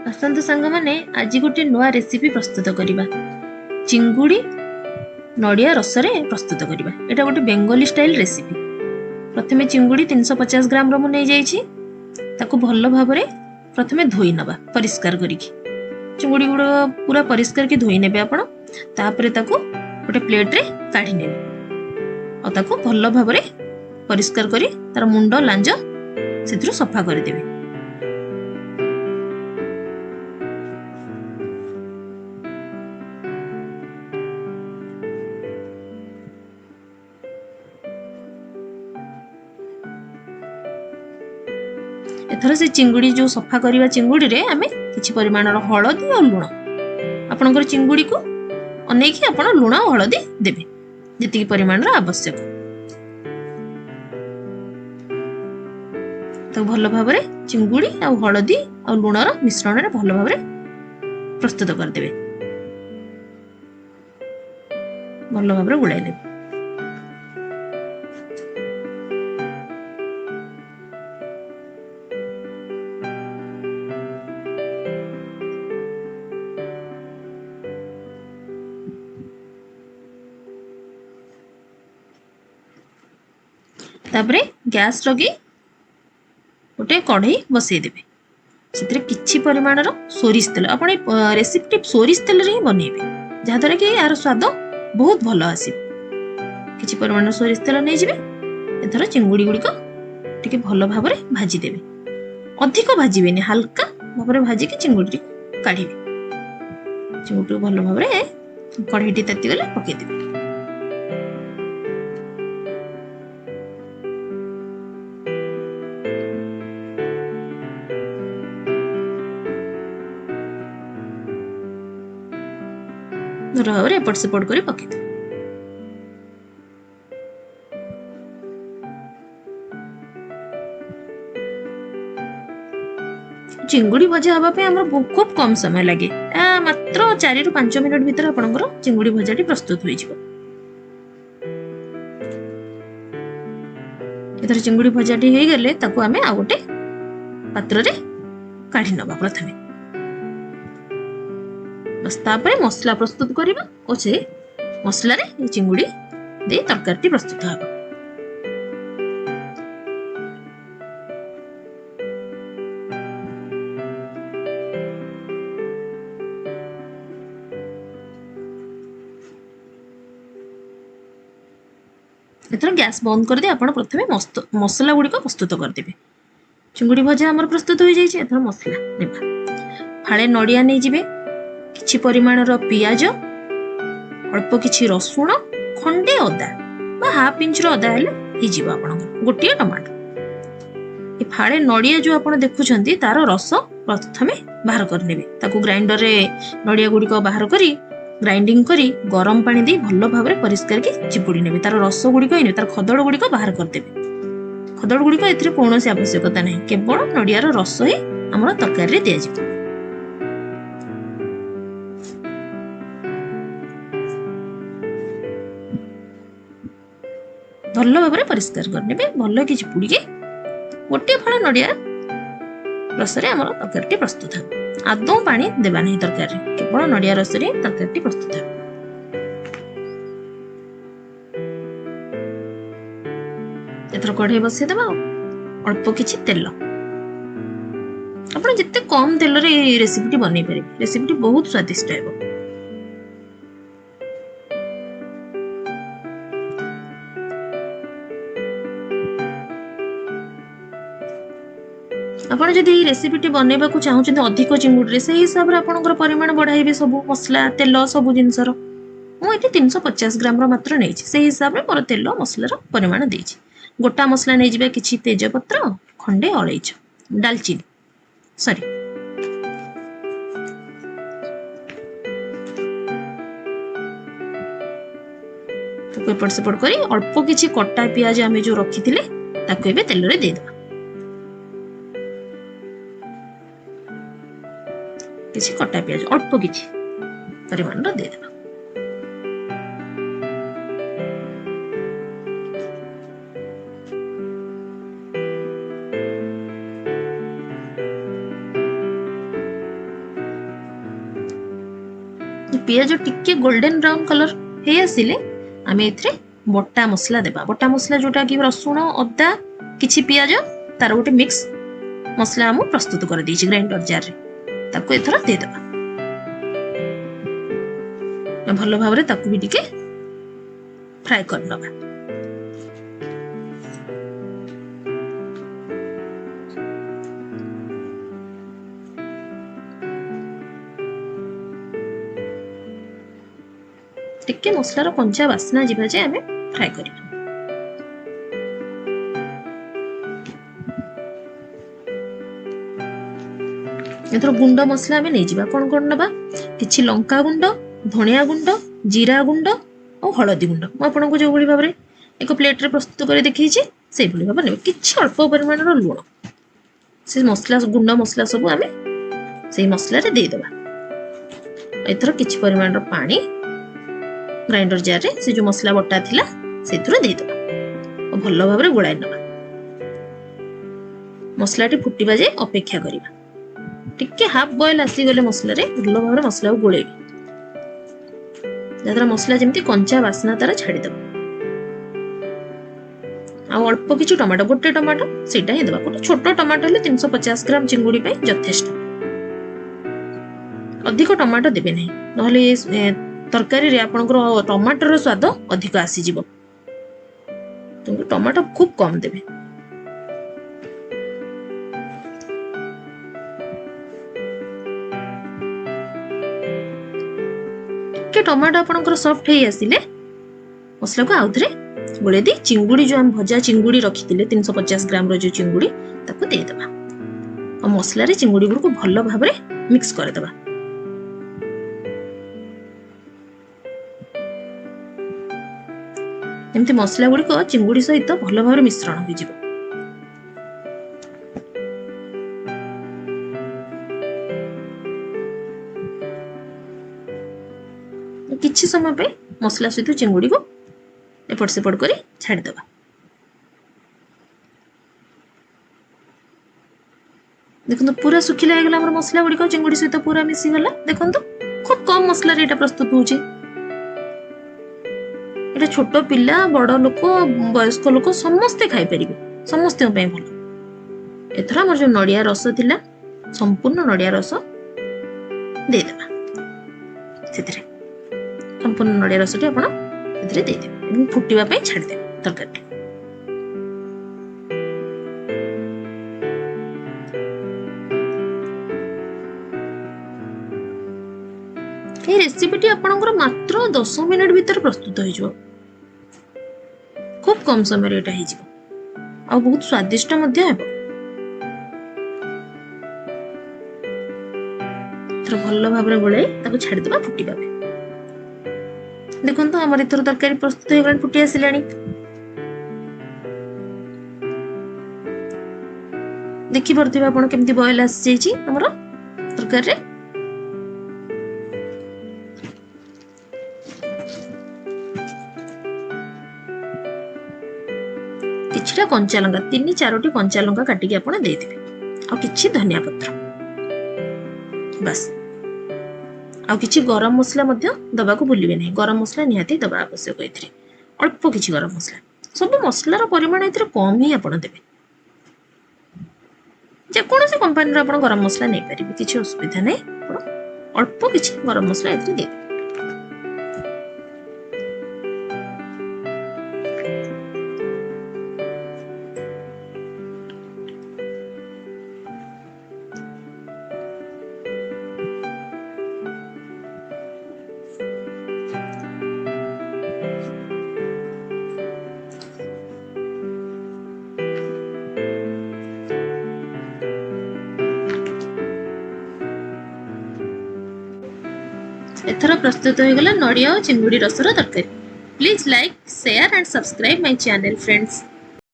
ଆସନ୍ତୁ ସାଙ୍ଗମାନେ, ଆଜି ଗୋଟେ ନୂଆ ରେସିପି ପ୍ରସ୍ତୁତ କରିବା। ଚିଙ୍ଗୁଡ଼ି ନଡ଼ିଆ ରସରେ ପ୍ରସ୍ତୁତ କରିବା। ଏଇଟା ଗୋଟେ ବେଙ୍ଗଲୀ ଷ୍ଟାଇଲ ରେସିପି। ପ୍ରଥମେ ଚିଙ୍ଗୁଡ଼ି 350 ଗ୍ରାମର ମୁଁ ନେଇଯାଇଛି। ତାକୁ ଭଲ ଭାବରେ ପ୍ରଥମେ ଧୋଇ ନେବା ପରିଷ୍କାର କରିକି। ଚିଙ୍ଗୁଡ଼ି ଗୁଡ଼ାକ ପୁରା ପରିଷ୍କାର କି ଧୋଇ ନେବେ ଆପଣ। ତାପରେ ତାକୁ ଗୋଟେ ପ୍ଲେଟ୍ରେ କାଢ଼ି ନେବେ ଆଉ ତାକୁ ଭଲ ଭାବରେ ପରିଷ୍କାର କରି ତାର ମୁଣ୍ଡ ଲାଞ୍ଜ ସେଥିରୁ ସଫା କରିଦେବେ। ଏଥର ସେ ଚିଙ୍ଗୁଡ଼ି ଯେଉଁ ସଫା କରିବା ଚିଙ୍ଗୁଡ଼ିରେ ଆମେ କିଛି ପରିମାଣର ହଳଦୀ ଆଉ ଲୁଣ, ଆପଣଙ୍କର ଚିଙ୍ଗୁଡ଼ିକୁ ଅନେଇକି ଆପଣ ଲୁଣ ଆଉ ହଳଦୀ ଦେବେ ଯେତିକି ପରିମାଣର ଆବଶ୍ୟକ। ତାକୁ ଭଲ ଭାବରେ ଚିଙ୍ଗୁଡ଼ି ଆଉ ହଳଦୀ ଆଉ ଲୁଣର ମିଶ୍ରଣରେ ଭଲ ଭାବରେ ପ୍ରସ୍ତୁତ କରିଦେବେ, ଭଲ ଭାବରେ ଗୋଳାଇ ନେବେ। ତାପରେ ଗ୍ୟାସ୍ ଲଗେଇ ଗୋଟେ କଢ଼େଇ ବସେଇଦେବେ। ସେଥିରେ କିଛି ପରିମାଣର ସୋରିଷ ତେଲ, ଆପଣ ଏ ରେସିପିଟି ସୋରିଷ ତେଲରେ ହିଁ ବନେଇବେ, ଯାହାଦ୍ୱାରା କି ଏହାର ସ୍ୱାଦ ବହୁତ ଭଲ ଆସିବ। କିଛି ପରିମାଣର ସୋରିଷ ତେଲ ନେଇଯିବେ। ଏଥର ଚିଙ୍ଗୁଡ଼ି ଗୁଡ଼ିକ ଟିକେ ଭଲ ଭାବରେ ଭାଜିଦେବେ। ଅଧିକ ଭାଜିବେନି, ହାଲକା ଭାବରେ ଭାଜିକି ଚିଙ୍ଗୁଡ଼ିଟିକୁ କାଢ଼ିବେ। ଚିଙ୍ଗୁଡ଼ିଟିକୁ ଭଲ ଭାବରେ କଢ଼େଇଟି ତାତିଗଲେ ପକେଇଦେବେ। ଭଲ ଭାବରେ ଏପଟ ସେପଟ କରି ପକେଇଦେବେ। ଚିଙ୍ଗୁଡ଼ି ଭଜା ହେବା ପାଇଁ ଆମର ଖୁବ୍ କମ୍ ସମୟ ଲାଗେ, ମାତ୍ର 4ରୁ 5 ମିନିଟ୍ ଭିତରେ ଆପଣଙ୍କର ଚିଙ୍ଗୁଡ଼ି ଭଜାଟି ପ୍ରସ୍ତୁତ ହୋଇଯିବ। ଏଥର ଚିଙ୍ଗୁଡ଼ି ଭଜାଟି ହେଇଗଲେ ତାକୁ ଆମେ ଆଉ ଗୋଟେ ପାତ୍ରରେ କାଢ଼ି ନେବା ପ୍ରଥମେ। ବାସ୍, ତାପରେ ମସଲା ପ୍ରସ୍ତୁତ କରିବା ଓ ସେ ମସଲାରେ ଚିଙ୍ଗୁଡ଼ି ଦେଇ ତରକାରୀଟି ପ୍ରସ୍ତୁତ ହେବ। ଏଥର ଗ୍ୟାସ୍ ବନ୍ଦ କରିଦେଇ ଆପଣ ପ୍ରଥମେ ମସଲା ଗୁଡ଼ିକ ପ୍ରସ୍ତୁତ କରିଦେବେ। ଚିଙ୍ଗୁଡ଼ି ଭଜା ଆମର ପ୍ରସ୍ତୁତ ହୋଇଯାଇଛି। ଏଥର ମସଲା ନେବା। ଫାଳେ ନଡ଼ିଆ ନେଇଯିବେ, କିଛି ପରିମାଣର ପିଆଜ, ଅଳ୍ପ କିଛି ରସୁଣ, ଖଣ୍ଡେ ଅଦା ବା ହାଫ୍ ଇଞ୍ଚର ଅଦା ହେଲେ ହେଇଯିବ ଆପଣଙ୍କର, ଗୋଟିଏ ଟମାଟୋ। ଏ ଫାଳେ ନଡ଼ିଆ ଯେଉଁ ଆପଣ ଦେଖୁଛନ୍ତି ତାର ରସ ପ୍ରଥମେ ବାହାର କରିନେବେ। ତାକୁ ଗ୍ରାଇଣ୍ଡରରେ ନଡ଼ିଆ ଗୁଡ଼ିକ ବାହାର କରି ଗ୍ରାଇଣ୍ଡିଙ୍ଗ କରି ଗରମ ପାଣି ଦେଇ ଭଲ ଭାବରେ ପରିଷ୍କାର କି ଚିପୁଡ଼ି ନେବେ। ତାର ରସ ଗୁଡ଼ିକ ହେଇନେବେ, ତାର ଖଦଡ଼ ଗୁଡ଼ିକ ବାହାର କରିଦେବେ। ଖଦଡ଼ ଗୁଡ଼ିକ ଏଥିରେ କୌଣସି ଆବଶ୍ୟକତା ନାହିଁ, କେବଳ ନଡ଼ିଆର ରସ ହିଁ ଆମର ତରକାରୀରେ ଦିଆଯିବ। ଭଲ ଭାବରେ ପରିଷ୍କାର କରିନେବେ, ଭଲ କି ଚିପୁଡ଼ିକି ଗୋଟିଏ ଫାଳ ନଡ଼ିଆ ରସରେ ଆମର ତରକାରୀଟି ପ୍ରସ୍ତୁତ ହେବ। ଆଦୌ ପାଣି ଦେବା ନାହିଁ ତରକାରୀରେ, କେବଳ ନଡ଼ିଆ ରସରେ ତରକାରୀଟି ପ୍ରସ୍ତୁତ ହେବ। ଏଥର କଢ଼େଇ ବସେଇଦେବା ଆଉ ଅଳ୍ପ କିଛି ତେଲ। ଆପଣ ଯେତେ କମ୍ ତେଲରେ ଏଇ ରେସିପିଟି ବନେଇ ପାରିବେ, ରେସିପିଟି ବହୁତ ସ୍ୱାଦିଷ୍ଟ ହେବ। ଆପଣ ଯଦି ଏଇ ରେସିପିଟି ବନେଇବାକୁ ଚାହୁଁଛନ୍ତି ଅଧିକ ଚିଙ୍ଗୁଡ଼ିରେ, ସେଇ ହିସାବରେ ଆପଣଙ୍କର ପରିମାଣ ବଢ଼ାଇବେ ସବୁ ମସଲା, ତେଲ, ସବୁ ଜିନିଷର। ମୁଁ ଏଠି 350 ଗ୍ରାମର ମାତ୍ର ନେଇଛି, ସେଇ ହିସାବରେ ମୋର ତେଲ ମସଲାର ପରିମାଣ ଦେଇଛି। ଗୋଟା ମସଲା ନେଇଯିବେ କିଛି ତେଜପତ୍ର, ଖଣ୍ଡେ ଅଳେଇଚ, ଡାଲଚିନି, ସରି ତାକୁ ଏପଟ ସେପଟ କରି ଅଳ୍ପ କିଛି କଟା ପିଆଜ ଆମେ ଯୋଉ ରଖିଥିଲେ ତାକୁ ଏବେ ତେଲରେ ଦେଇଦେବା। କିଛି କଟା ପିଆଜ ଅଳ୍ପ କିଛି ପରିମାଣର ଦେଇଦେବା। ପିଆଜ ଟିକେ ଗୋଲ୍ଡେନ୍ ବ୍ରାଉନ୍ କଲର୍ ହେଇ ଆସିଲେ ଆମେ ଏଥିରେ ବଟା ମସଲା ଦେବା। ବଟା ମସଲା ଯେଉଁଟାକି ରସୁଣ, ଅଦା, କିଛି ପିଆଜ, ତାର ଗୋଟେ ମିକ୍ସ ମସଲା ମୁଁ ପ୍ରସ୍ତୁତ କରିଦେଇଛି ଗ୍ରାଇଣ୍ଡର ଜାର୍ରେ, ତାକୁ ଏଥର ଦେଇଦେବା। ଭଲ ଭାବରେ ତାକୁ ବି ଟିକେ ଫ୍ରାଏ କରିନେବା। ଟିକେ ମସଲାର କଞ୍ଚା ବାସ୍ନା ଯିବା ଯାଏ ଆମେ ଫ୍ରାଏ କରିବା। ଏଥର ଗୁଣ୍ଡ ମସଲା ଆମେ ନେଇଯିବା। କ'ଣ କ'ଣ ନେବା? କିଛି ଲଙ୍କା ଗୁଣ୍ଡ, ଧଣିଆ ଗୁଣ୍ଡ, ଜିରା ଗୁଣ୍ଡ ଆଉ ହଳଦୀ ଗୁଣ୍ଡ। ମୁଁ ଆପଣଙ୍କୁ ଯେଉଁଭଳି ଭାବରେ ଏକ ପ୍ଲେଟ୍ରେ ପ୍ରସ୍ତୁତ କରି ଦେଖେଇଛି ସେଇଭଳି ଭାବରେ ନେବେ। କିଛି ଅଳ୍ପ ପରିମାଣର ଲୁଣ। ସେ ମସଲା ଗୁଣ୍ଡ ମସଲା ସବୁ ଆମେ ସେଇ ମସଲାରେ ଦେଇଦେବା। ଏଥର କିଛି ପରିମାଣର ପାଣି ଗ୍ରାଇଣ୍ଡର ଜାର୍ରେ ସେ ଯେଉଁ ମସଲା ବଟା ଥିଲା ସେଥିରୁ ଦେଇଦେବା ଆଉ ଭଲ ଭାବରେ ଗୋଳାଇ ନେବା। ମସଲାଟି ଫୁଟିବା ଯାଏ ଅପେକ୍ଷା କରିବା। ଟିକେ ହାଫ୍ ବଏଲ୍ ଆସିଗଲେ ମସଲାରେ ଭଲ ଭାବରେ ମସଲାକୁ ଗୋଳେଇବେ, ଯାହାଦ୍ୱାରା ମସଲା ଯେମିତି କଞ୍ଚା ବାସ୍ନା ତାର ଛାଡ଼ିଦେବ। ଆଉ ଅଳ୍ପ କିଛି ଟମାଟୋ, ଗୋଟେ ଟମାଟୋ ସେଇଟା ହିଁ ଦେବା। ଗୋଟେ ଛୋଟ ଟମାଟୋ ହେଲେ 350 ଗ୍ରାମ ଚିଙ୍ଗୁଡ଼ି ପାଇଁ ଯଥେଷ୍ଟ। ଅଧିକ ଟମାଟୋ ଦେବେ ନାହିଁ, ନହେଲେ ତରକାରୀରେ ଆପଣଙ୍କର ଟମାଟୋର ସ୍ୱାଦ ଅଧିକ ଆସିଯିବ। ତେଣୁ ଟମାଟୋ ଖୁବ୍ କମ୍ ଦେବେ। ଟିକେ ଟମାଟୋ ଆପଣଙ୍କର ସଫ୍ଟ ହେଇ ଆସିଲେ ମସଲାକୁ ଆଉଥରେ ଗୋଳେଇ ଦେଇ ଚିଙ୍ଗୁଡ଼ି, ଯେଉଁ ଆମେ ଭଜା ଚିଙ୍ଗୁଡ଼ି ରଖିଥିଲେ 350 ଗ୍ରାମର ଯେଉଁ ଚିଙ୍ଗୁଡ଼ି, ତାକୁ ଦେଇଦେବା। ଆଉ ମସଲାରେ ଚିଙ୍ଗୁଡ଼ି ଗୁଡ଼ିକୁ ଭଲ ଭାବରେ ମିକ୍ସ କରିଦେବା। ଏମିତି ମସଲା ଗୁଡ଼ିକ ଚିଙ୍ଗୁଡ଼ି ସହିତ ଭଲ ଭାବରେ ମିଶ୍ରଣ ହୋଇଯିବ। କିଛି ସମୟ ପାଇଁ ମସଲା ସହିତ ଚିଙ୍ଗୁଡ଼ିକୁ ଏପଟ ସେପଟ କରି ଛାଡ଼ିଦେବା। ଦେଖନ୍ତୁ ପୁରା ଶୁଖିଲା ହେଇଗଲା ଆମର ମସଲା ଗୁଡ଼ିକ, ଚିଙ୍ଗୁଡ଼ି ସହିତ ପୁରା ମିଶିଗଲା। ଦେଖନ୍ତୁ ଖୁବ୍ କମ୍ ମସଲାରେ ଏଇଟା ପ୍ରସ୍ତୁତ ହେଉଛି। ଏଇଟା ଛୋଟ ପିଲା, ବଡ଼ ଲୋକ, ବୟସ୍କ ଲୋକ ସମସ୍ତେ ଖାଇପାରିବେ, ସମସ୍ତଙ୍କ ପାଇଁ ଭଲ। ଏଥର ଆମର ଯେଉଁ ନଡ଼ିଆ ରସ ଥିଲା ସମ୍ପୂର୍ଣ୍ଣ ନଡ଼ିଆ ରସ ଦେଇଦେବା ସେଥିରେ। ସମ୍ପୂର୍ଣ୍ଣ ନଡ଼ିଆ ରସଟି ଆପଣ ସେଥିରେ ଦେଇଦେବେ ଏବଂ ଫୁଟିବା ପାଇଁ ଛାଡ଼ିଦେବେ ତରକାରୀଟି। ଏହି ରେସିପିଟି ଆପଣଙ୍କର ମାତ୍ର 10 ମିନିଟ୍ ଭିତରେ ପ୍ରସ୍ତୁତ ହେଇଯିବ। ଖୁବ୍ କମ୍ ସମୟରେ ଏଇଟା ହେଇଯିବ ଆଉ ବହୁତ ସ୍ୱାଦିଷ୍ଟ ମଧ୍ୟ ହେବ। ଏଥର ଭଲ ଭାବରେ ଗୋଳାଇ ତାକୁ ଛାଡ଼ିଦେବା ଫୁଟିବା ପାଇଁ। ଦେଖନ୍ତୁ ଆମର ଏଥର ତରକାରୀ ପ୍ରସ୍ତୁତ ହେଇଗଲାଣି, ଫୁଟି ଆସିଲାଣି। ଦେଖିପାରୁଥିବେ ଆପଣ କେମିତି ବଏଲ୍ ଆସିଯାଇଛି ଆମର ତରକାରୀରେ। କିଛିଟା କଞ୍ଚା ଲଙ୍କା, 3-4ଟି କଞ୍ଚା ଲଙ୍କା କାଟିକି ଆପଣ ଦେଇଦେବେ, ଆଉ କିଛି ଧନିଆ ପତ୍ର, ବାସ୍। ଆଉ କିଛି ଗରମ ମସଲା ମଧ୍ୟ ଦେବାକୁ ଭୁଲିବେ ନାହିଁ। ଗରମ ମସଲା ନିହାତି ଦେବା ଆବଶ୍ୟକ ଏଥିରେ, ଅଳ୍ପ କିଛି ଗରମ ମସଲା। ସବୁ ମସଲାର ପରିମାଣ ଏଥିରେ କମ୍ ହିଁ ଆପଣ ଦେବେ। ଯେକୌଣସି କମ୍ପାନୀର ଆପଣ ଗରମ ମସଲା ନେଇପାରିବେ, କିଛି ଅସୁବିଧା ନାହିଁ। ଆପଣ ଅଳ୍ପ କିଛି ଗରମ ମସଲା ଏଥିରେ ଦେଇଦେବେ। ଏଥର ପ୍ରସ୍ତୁତ ହୋଇଗଲା ନଡ଼ିଆ ଓ ଚିଙ୍ଗୁଡ଼ି ରସର ତରକାରୀ। Please like, share and subscribe my channel friends.